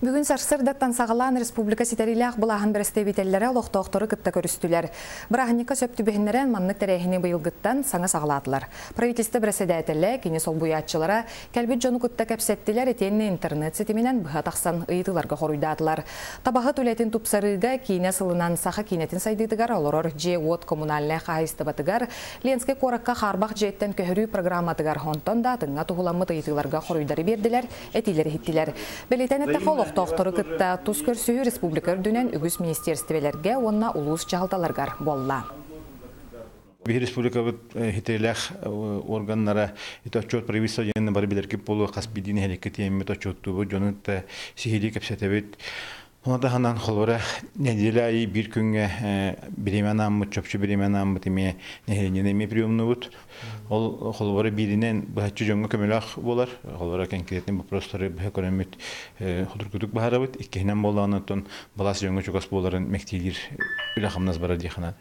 Бүгүн сарсыардаттан саҕалаан республика ситэриилээх былааһын бэрэстэбиитэллэрэ олохтоохтору кытта көрүстүлэр. Бырааһынньыкка сөп түбэһиннэрэн маннык тэрээһини быйылгыттан саҥа саҕалаатылар. Правительство бэрэссэдээтэлэ, кини солбуйааччылара кэлбит дьону кытта кэпсэттилэр итиэннэ интернет ситиминэн быһа тахсан ыйытыыларга хоруйдаатылар. Табаһыт үлэтин тупсарыыга киинэ сылынан саха киинэтин сайдыытыгар олорор дьиэ-уот коммунальнай хаһаайыстыбатыгар Ленскэй куоракка хаарбах дьиэттэн көһөрүү программатыгар онтон да атыҥҥа туһуламмыт ыйытыыларга хоруйдары биэрдилэр, этиилэр иһиттилэр. Бэлиэтээн эттэххэ, олохтоохтору кытта тус көрсүһүү республика үрдүнэн үгүс министиэристибэлэргэ уонна улуус дьаһалталарыгар буолла. Биһи республикабыт хитирилээх органнара ити отчуот правительство диэн бары билэргит буолуо хас биирдии нэһилиэккэ тиэммит отчуоттуубут дьону кытта сиһилии кэпсэтэбит. Ону таһынан холобура нэдиэлэ аайы биир күҥҥэ бириэмэ анааммыт, чопчу бириэмэ анааммыт эмиэ нэһилиэнньэни эмиэ приемнуубут. Ол холобура бииринэн быһаччы дьоҥҥо көмөлөөх буолар. Холобура конкретный вопростары быһа көрөммүт судургутук баһарабыт. Иккиһинэн буоллаҕына оттон былаас дьоҥҥо чугас буоларын мэктиэлиир үлэ-хамнас барар диэххэ наада.